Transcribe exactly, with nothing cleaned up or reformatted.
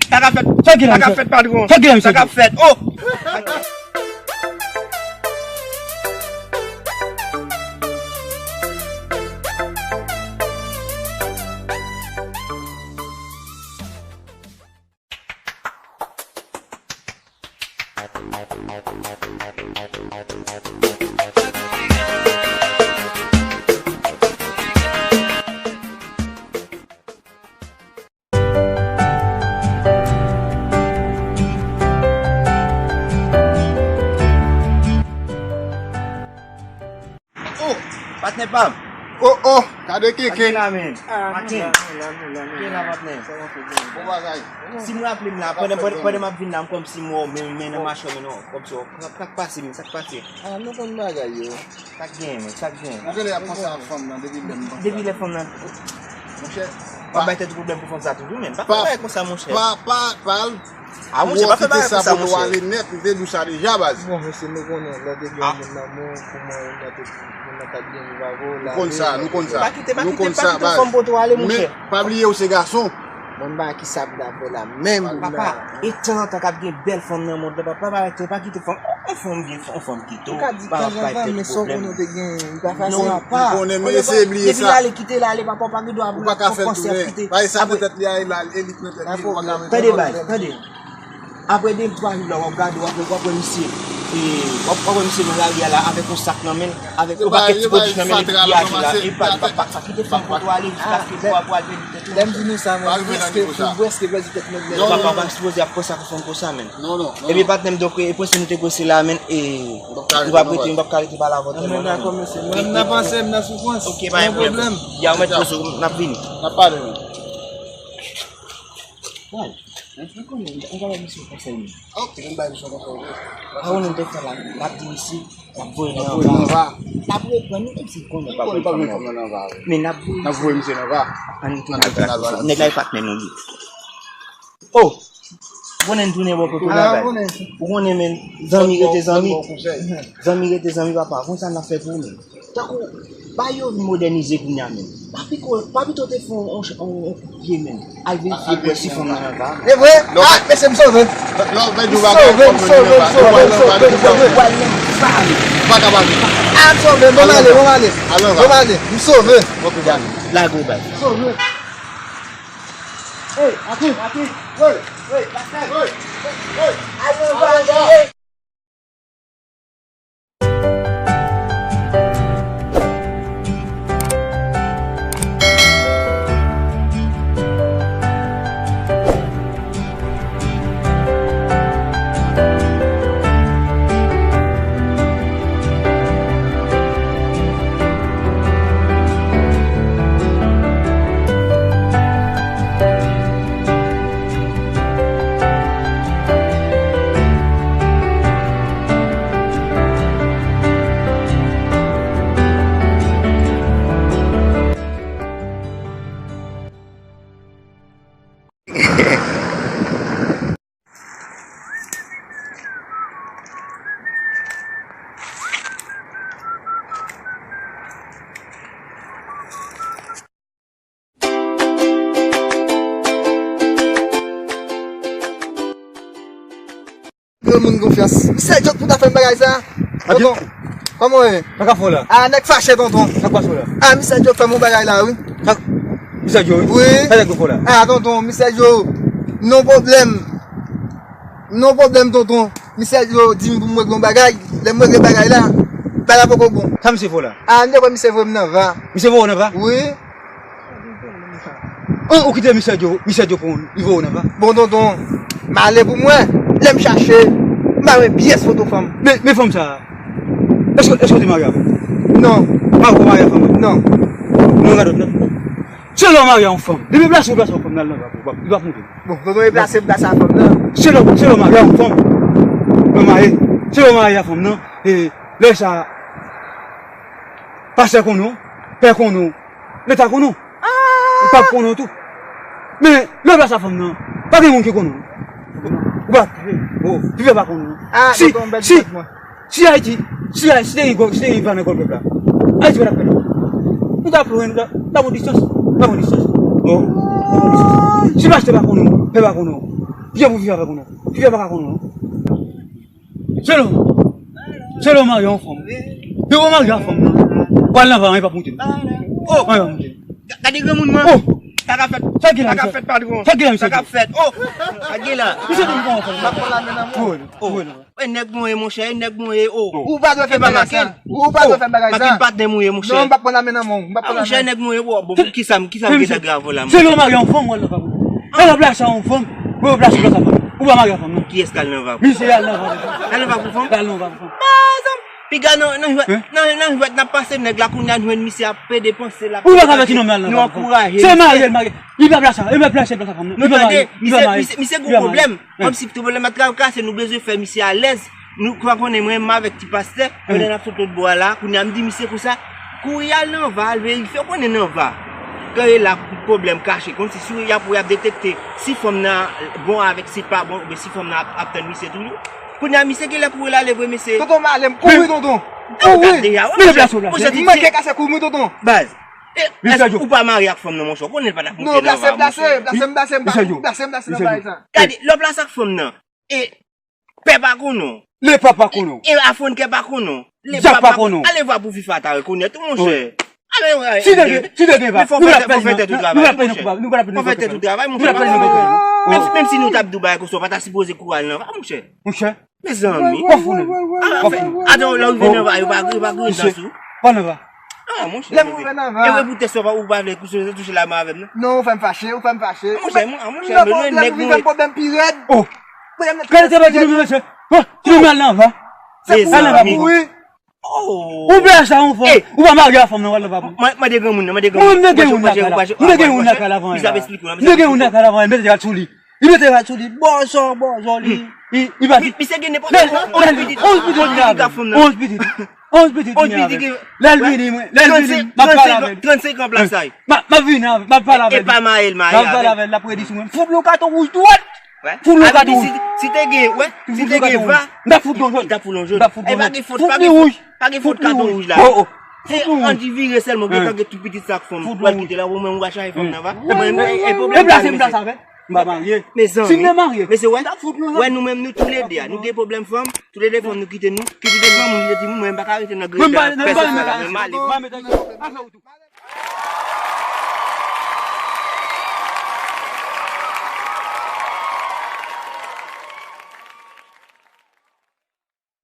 Sa k ap fèt? Sa k gen la, sa k ap fèt, patwon? Sa k gen la, sa k ap fèt? Oh! Oh, patnè pa m. Oh, oh, gade keke. Sa k gen la, men? Ah, patnè. Sa k gen la, patnè? Bon bagay. Si m raple m la, pandan, pandan, pandan m ap vin la, m kòmsi m wè w, men, men nan machin, men non, kòmsi w, sa k pase, men sa k pase? Ah, nou konn bagay yo. Sa k gen, men, sa k gen? Ou genlè ap panse a fanm nan depi lè m panse a. Depi lè fanm nan. Monchè, w ap bay tèt ou pwoblèm pou fanm sa toujou, men. Pa fè bagay konsa, monchè. Pa, pa, pa, pa. Ah, monchè, pa fè bagay konsa, monchè. Pwofite sa pou nou ale nèt, m te di w sa deja, baz. Bon, mesye, nou konnen, lè te gen yon moun nan, men, kouman yon nan te, moun nan t ap gen viv avè w, lave. Nou konn sa, nou konn sa. Pa kite, pa kite, pa kite fanm pote w ale, monchè. Men, pa bliye ou se gason. Bon, bagay ki sa pou n ap fè la, menm papa, e tan an tan k ap gen bèl fanm nan mond lan, papa, pa, pa kite fanm, yon fanm vye, yon fanm kite w, pa ap bay tèt pwoblèm. Non, papa, ou konnen, men eseye bliye sa. Depi l ale, kite l ale, papa, ou pa gen dwa ap fè l tounen. Bagay sa nan tèt li a, e la, e li k nan tèt li, ou pa ka mete. Tande, bay, tande. Apre de twa jou la, w ap gade, w ap, w ap wè misye, e, w ap, w ap wè misye nan lari a la, avèk yon sak nan men l, avèk yon pakèt ti pwodui nan men l, epi li aji la, e pa, li pa, pa, pa kite fanm pote w ale jiskaske pou w ap pèdi tèt ou. Lè m di nou sa, mwen, m prèske, m prèske pèdi tèt mwen. Papa, pa sipoze ap konsa pou fanm konsa, men. Non, non, non. Epi patnè m, donk, e prese nou te prese la, men, e, nou p ap rete, nou p ap ka rete pale avè w tèlman non, men. Mwen nan panse, m nan soufrans. Ok, pa gen pwoblèm. Ya, ou mèt poze w, n ap vini. N ap pale, men. Bon. Ou konnen, ou ka bay misye yon konsèy, men. Ok, m bay misye yon konsèy, wi. Pa konnen m te fè la, n ap di misye, n ap voye l nan va. N ap reprann li, menm si l konnen l p ap voye fanm nan va. Men n ap voye misye nan va. Ann tounen. Nèg la e patnè nou ye. Oh! Ou konnen n tounen bò kote w la bay. Ou konnen, men, zanmi rete zanmi. Zanmi rete zanmi, papa. Konsa n ap fè pou ou, men. Tankou, bagay yo vin modènize kounye a menm. Pa piko, pa pito te fè yon, yon, yon kout pye menm. Al verifye pou wè si fanm nan nan va. E vre? Ah, mesye, m sove. M sove, m sove, m sove, m sove, m sove, m sove. Ou pa ka pale. Ah, m sove, bon m ale, bon m ale. Bon m ale, m sove. Ok, bye. Lage w, bye. M sove. Hey, atann, atann. Hey, hey, atann. Hey, hey, hey. Ale, ale. Yon moun konfyans. Misye Djok pou ta fè m bagay sa. Tonton, kòman w ye? Sa k ap fè w la? Ah, nèg fache, tonton. Sa k pase w la? Ah, misye Djok fè m yon bagay la, wi. Sa, misye Djok, wi? Wi. Sa nèg yo fè w la? Ah, tonton, misye Djok. Non pwoblèm. Non pwoblèm, tonton. Misye Djok di m pou m regle yon bagay. Lè m regle bagay la, bagay la poko bon. Sa misye fè w la? Ah, m te kwè misye voye m nan va. Misye voye w nan va? Wi. An, ou kite misye Djo, misye Djo pran w, li voye w nan va. Bon, tonton, malè pou mwen, lè m chache, m pa wè pyès foto fanm. Men, men fanm sa a, èske, èske w te marye avè l? Non. Pa w marye avè fanm nan? Non. Non, gade, non. Se lè w marye a yon fanm. Depi plase w plase yon fanm nan nan va pou, li p ap montre. Bon, tonton, e plase, plase a fanm nan. Se lè, se lè w marye a yon fanm. Mwen marye. Se lè w marye a fanm nan. E lè sa a, pastè konnen w, pè konnen w. Leta konnen w. Ou pap konnen w tou. Men, lè w plas a fanm nan, pa gen moun ki konnen w. Ou pa, oh, pifè pa konnen w. Si, si, si Ayiti, si Ayiti, si te gen gòl, si te gen va nan gòl pèp la, Ayiti pa t ap pèdi. Nou t ap lwen, nou t ap, t ap yon distans, t ap yon distans. Oh, t ap yon distans. Si pastè pa konnen w, pè pa konnen w. Piga pou fi a pa konn ou. Fi a pa ka konn ou non. Selon. Selon marye yon fanm. Depi w marye ak fanm nan, pral nan va, anyen p ap moute. Oh! Anyen p ap moute. Gade granmoun man. Oh! Sa k ap fèt? Sa k gen la, sa k ap fèt, patwon? Sa k gen la, sa k ap fèt? Oh! Sa k gen la? Misye di m konn fanm. M ap pran la men nan mwen. Oh! E nèg mwen ye, monchè, e nèg mwen ye, oh. Ou pa dwe fè bagay sa. Ou pa dwe fè bagay sa. Patnè mwen ye, monchè. Non, m p ap pran la men nan men w. M p ap pran la men. Monchè, nèg mwen ye, oh. Bon, pou kisa m, kisa m gen dèg la avè w la, monchè? Se lè w marye yon fanm, w al nan va pou. E lè w plase yon fanm, w al plase yon fanm. Ou pa marye ak fanm, non. Kiyès k al nan va pou? Misye al nan va pou fanm. Al nan va pou fanm? Al nan va pou fanm. Piga nan, nan jwèt, nan, nan jwèt n ap pase nèg la, kounye a n jwenn misye ap pede panse l ap. Ou pa ka fè ti nonm al nan va pou fanm. Nou ankouraje. Se marye l marye. Li pa plase, li pa plase, plase fanm, non. Nou tande, misye, misye, misye gon pwoblèm. Kòmsi pwoblèm nan trakase, nou bezwen fè misye alèz. Nou pa konnen mwen, mwen avèk ti pastè, kounye a n ap sot lòt bò a la, kounye a m di misye konsa, kouri al nan va, al verifye, ou konnen nan va. Kan e la, pwoblèm kache, kòmsi si y ap wè, y ap detekte si fanm nan bon avèk si pa bon, oubyen si fanm nan ap, ap tann misye toujou. Kounye a, misye genlè kouri l ale vre, mesye. Tonton Malè, m kouri, tonton. Kouri. Deja, wè, monchè, monchè, m manke kase kouri, tonton. Baz. E, èske ou pa marye ak fanm nan, monchè? Ou konnen l pa t ap moute nan va, monchè. Non, plase, plase, plase, m plase, m pa, plase, m plase nan bagay sa. Gade, lè w plase ak fanm nan, e pè pa konn ou. Le papa konn ou. E afronkè pa konn ou. Dyak pa konn ou. Ale vwa pou fi a ta rekonèt ou, monchè. Si te gen, si te gen va, nou pa t ap pèdi nan, nou pa t ap pèdi nan koupab, nou pa t ap pèdi nan koupab. Menm, menm si nou t ap di w bagay konsa, w pa ta sipoze kouri al nan va, monchè. Monchè. Mezanmi. Kò fou nèg. Kò fou. Adan, lè w rive nan va, yo pa, yo pa grenn nan sou. Pa nan va. Ah, monchè. Lè m rive nan va. E wè pou tès ou pa, ou pa vle touche, touche la men avè m, non? Non, ou fè m fache, ou fè m fache. Monchè, monchè, nou nan pwoblèm, nou rive nan pwoblèm pi rèd. Oh. Gade travay ti nou mesye. Oh, ti nou al nan va. Se pou mwen mouri. Ou pè sa yon fanm. Ou pa marye a fanm nan, w al nan va pou. Mande granmoun nan, mande granmoun. Mwen te gen yon lakay la avan. Mwen te gen yon lakay la avan, mete rad sou li. Li mete rad sou li, bòzò, bòzò, li, li, li pati. Misye gen nenpòt onz pitit. Onz pitit li gen avè l. Onz pitit. Onz pitit li gen avè l. Lè l vini, mwen, lè l vini, m ap pale avè l. Trannsenk an plas sa. M ap vini, m ap pale avè l. E pa maye l, maye avè l. M ap pale avè l, l ap redi sou mwen. M fout li yon katon wouj dwat. Fout li yon katon wouj. Si te gen, wè, si te gen va, m t ap fout li yon jòn. M t ap fout li yon jòn. M t ap fout li yon jòn. E pa gen fot, pa gen fot, pa gen fot katon wouj la. Se anti vire sèlman, gen tan gen tout pitit sa ak fanm. Pral kite la, ou menm ou al chache fanm nan va. Mwen, e pwoblèm pa nou, mesye. M pa marye. Mezanmi. Si m te marye, mesye, wè, wè nou menm nou toulede a, nou gen pwoblèm fanm, toulede fanm nou kite nou, kite de granmoun, kite timoun, mwen m pa ka rete nan grenn pèsonèl la, mwen m ale.